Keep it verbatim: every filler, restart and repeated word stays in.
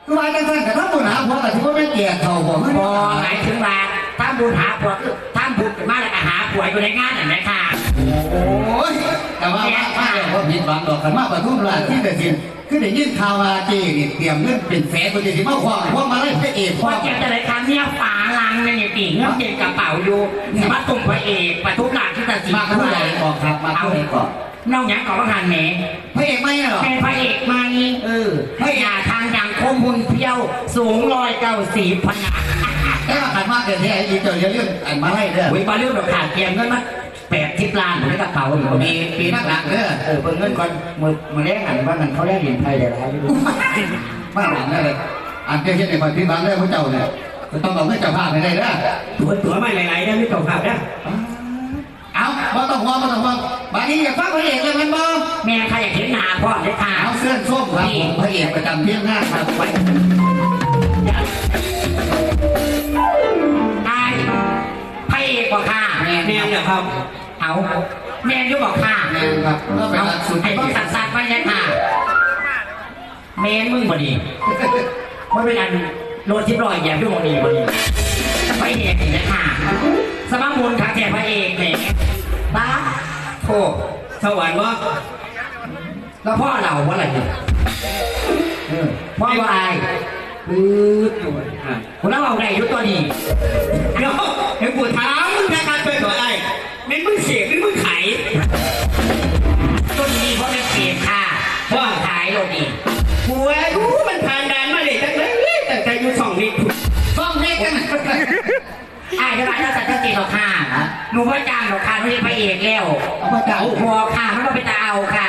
คือว่าจังซั่นก็ทำบุญหาผัวก็สิบ่แม่นแก่เฒ่าบ่คือ บ่ หมายถึงว่าทำบุญหาผัวคือทำบุญมาแล้วก็หาผัวอยู่ในงานนั่นแหละค่ะ โอ้ย แต่ว่า แม่นค่ะ มาแล้วบ่ผิดหวังดอก คันมาปทุมราชสีนครินทร์ คือได้ยินข่าวว่าเจ๊นี่เตรียมเงินเป็นแสน เพิ่นสิมาคว้างพวงมาลัยพระเอกพร้อม ว่าเตรียมจะได้ทำเมียฝาลังนั่นนี่ติ เงินเต็มกระเป๋าอยู่ สิมาส่งพระเอกปทุมราชสีนครินทร์ มาผู้ใดก่อนครับ มาผู้ใดก่อน น้องหยังก่อนว่าหันแหม พระเอกใหม่น่ะเหรอ เป็นพระเอกใหม่ เออ พระเอก อย่าทางดังคมหุ่นเพียว สูงร้อยเก้าสิบพะนะ แต่ว่าคันมาเกิดเหตุอีกเจ้าอย่าลืมอันมาลัยเด้อ อุ้ย บ่ลืมดอกค่ะ เตรียมเงินมาแปดสิบล้านอยู่ในกระเป๋าอยู่ มี ปีนักหนักเด้อ เออ เบิ่งเงินก่อน มื้อ มื้อแลงอันว่านั่นเขาแลกเหรียญไทยได้หลายอยู่ มาหลังได้เลย อันเจ้าเฮ็ดให้ข้อยผิดหวังเด้อ พวกเจ้าเนี่ย ต้องเอาเงินเจ้าภาพให้ได้เด้อ ตั๋ว ตั๋วมาหลายๆเด้อ มีเจ้าภาพเด้อ เอา บ่ต้องห่วง บ่ต้องห่วง บัดนี้อยากฟังพระเอกเลยแม่นบ่ แม่ค่ะ อยากเห็นหน้าพ่อเลยค่ะ เอา เชิญชมครับผม พระเอกประจำทีมงานครับ ไว้ อ้าย พระเอกบ่ค่ะ แม่นครับ แม่นเหรอครับ เอา แม่นอยู่บ่ค่ะ แม่นครับ ก็เป็นหลักสูตร ไอ้พวกสัตว์สัตว์ไปเนี่ยค่ะ แม่นมึงบ่นี่ มันเป็นอันรถสิบล้อเหยียบอยู่บ่นี่บ่นี่ พระเอกนี่นะคะ สมองมุนคักแท้พระเอกนี่ บ้า โอ้ สวรรค์บ่ แล้วพ่อเราบ่ล่ะนี่ เออ พ่อบ่อาย ปื๊ด อ่ะ กูเล่าเอาได้อยู่ตัวนี้ เดี๋ยว เดี๋ยวกูถามมึงนะ การเปิดตัวไอ้ แม่นมึงเสพหรือมึงขาย ตัวนี้เพราะแม่นเสพค่ะ ว่า ขายโลดนี่ กูว่ารู้มันผ่านด่านมาเลยตั้งแต่ ตั้งแต่อยู่ช่องเล็ก ช่องเล็กกัน อ้ายเดี๋ยวมาแล้วสัตว์เจ้าจริงหรอกค่ะ หนูว่าจ้างหรอกค่ะ หนูเป็นพระเอกแล้ว เอามาจ้าง บ่ค่ะ มันบ่เป็นตาเอาค่ะ